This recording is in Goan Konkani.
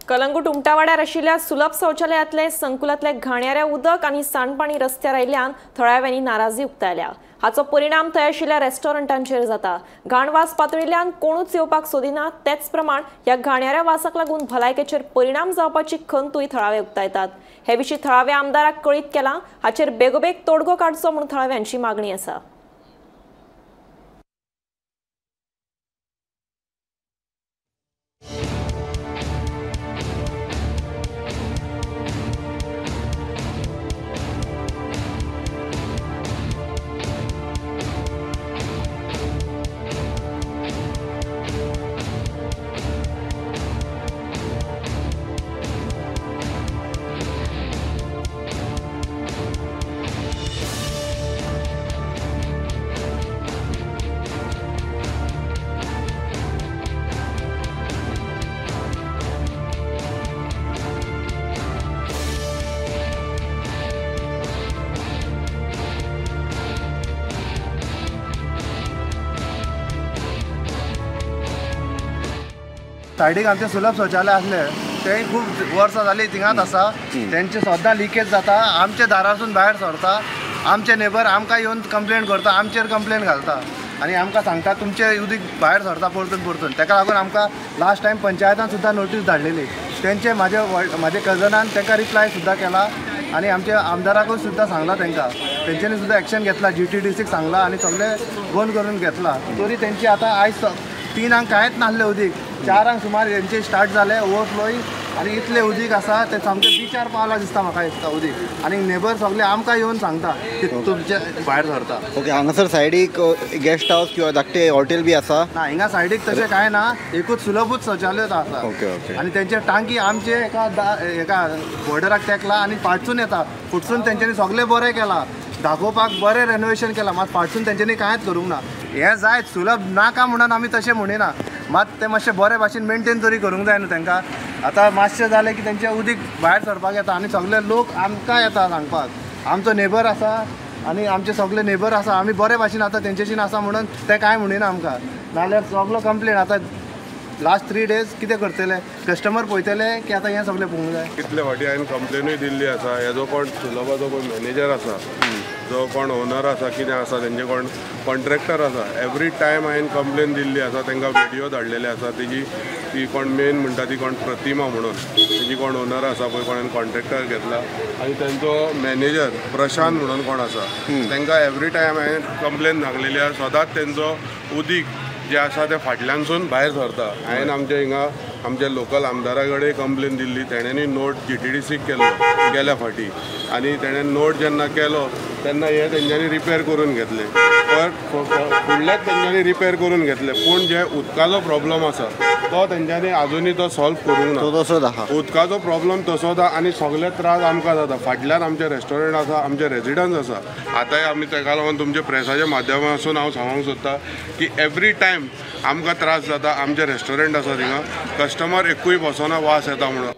कलंगूट उमटावाड्यार आशिल्ल्या सुलभ शौचालयांतले संकुलांतले घाणयाऱ्या उदक आनी सांडपाणी रस्त्यार आयिल्ल्यान थळाव्यांनी नाराजी उक्तायल्या. हाचो परिणाम थंय आशिल्ल्या रेस्टॉरंटांचेर जाता. घाण वास पातळिल्ल्यान कोणूच येवपाक सोदिना. तेच प्रमाण ह्या घाणयाऱ्या वासाक लागून भलायकेचेर परिणाम जावपाची खंतूय थळावे उक्तायतात. हे विशीं थळाव्या आमदाराक कळीत केलां. हाचेर बेगोबेग तोडगो काडचो म्हूण थळाव्यांची मागणी आसा. सायडीक आमचे सुलभ शौचालय आसले ते खूब वर्सां जाली थिंगाच आसा. तेंचे सद्दां लिकेज जाता, आमच्या दारासून भायर सरता. आमचे नेबर आमकां येवन कंप्लेन करता, आमचेर कंप्लेन घालता आनी आमकां सांगता तुमचे उदीक भायर सरता परतून परतून. ताका लागून आमकां लास्ट टायम पंचायतान सुद्दां नोटीस धाडलेली. तेंचे म्हाजे कजनान तांकां रिप्लाय सुद्दां केला आनी आमच्या आमदाराकूय सुद्दां सांगलां तांकां. तेंच्यांनी सुद्दां एक्शन घेतला, GTDCक सांगलां आनी सगळें बंद करून घेतला. तरी तेंची आतां आयज 3 कांयच नासलें उदीक, 4 सुमार हेंचे स्टार्ट जालें ओवरफ्लोईंग आनी इतलें उदीक आसा तें सामकें बिचार पावलां दिसता म्हाका दिसता उदीक. आनी नेबर सगळे आमकां येवन सांगता की तुमचे भायर सरता. ओके, हांगासर सायडीक गेस्ट हावस किंवा धाकटे हॉटेल बी आसा ना? हिंगा सायडीक तशें कांय ना, एकूच सुलभूच शौचालय आसा. Okay okay. आनी तेंचे टांकी आमचे एका बॉर्डराक तेंकला आनी फाटसून येता. फुटसून तेंच्यांनी सगळें बरें केलां, दाखोवपाक बरें रेनोवेशन केलां, मात फाटसून तेंच्यांनी कांयच करूंक ना. हें जायत सुलभ नाका म्हणून आमी तशें म्हणिना, मात तें मातशें बरे भाशेन मेनटेन तरी करूंक जाय न्हू तांकां. आतां मातशें जालें की तेंचें उदीक भायर सरपाक येता आनी सगळे लोक आमकां येता सांगपाक. आमचो नेबर आसा आनी आमचे सगळे नेबर आसा, आमी बरे भाशेन आतां तेंच्याशीन आसा म्हणून ते कांय म्हणिना आमकां. नाल्यार सगलो कंप्लेन आतां लास्ट 3 डेज कितें करतले, कस्टमर पळयतले की आतां हें सगळें पळोवंक जाय. कितले फावटी हांवें कंप्लेनूय दिल्ली आसा. हेजो कोण सुलभाचो कोण मॅनेजर आसा, जो कोण ओनर आसा, कितें आसा, तेंचे कोण कॉन्ट्रॅक्टर आसा, एवरी टायम हांवें कंप्लेन दिल्ली आसा. तांकां व्हिडियो धाडलेले आसा. तेजी ती कोण मेन म्हणटा ती कोण प्रतिमा म्हणून तेजी कोण ओनर आसा पळय, कोण कॉन्ट्रॅक्टर घेतला आनी तेंचो मॅनेजर प्रशांत म्हणून कोण आसा, तांकां एवरी टायम हांवें कंप्लेन सांगलेली आसा. सदांच तेंचो उदीक जे आसा ते फाटल्यानसून भायर सरता. हांवें आमच्या हिंगा आमच्या लोकल आमदारा कडेन कंप्लेन दिल्ली. तेणेंनी नोट GTDCक केलो गेल्या फावटी आनी तेणें नोट जेन्ना केलो तेन्ना हे तेंच्यांनी रिपेर करून घेतले, पण फुडल्याच तेंच्यांनी रिपेर करून घेतले. पूण जे उदकाचो प्रॉब्लम आसा तो तेंच्यांनी आजुनूय तो सॉल्व करूंक ना. तसोच आसा उदकाचो प्रॉब्लम तसोच आसा आनी सगळे त्रास आमकां जाता. फाटल्यान आमचें रेस्टॉरंट आसा, आमचें रेजिडन्स आसा. आतांय आमी ताका लागून तुमच्या प्रेसाच्या माध्यमासून हांव सांगूंक सोदता की एवरी टायम आमकां त्रास जाता. आमचें रेस्टॉरंट आसा थिंगा कस्टमर एकूय बसना, वास येता म्हणून.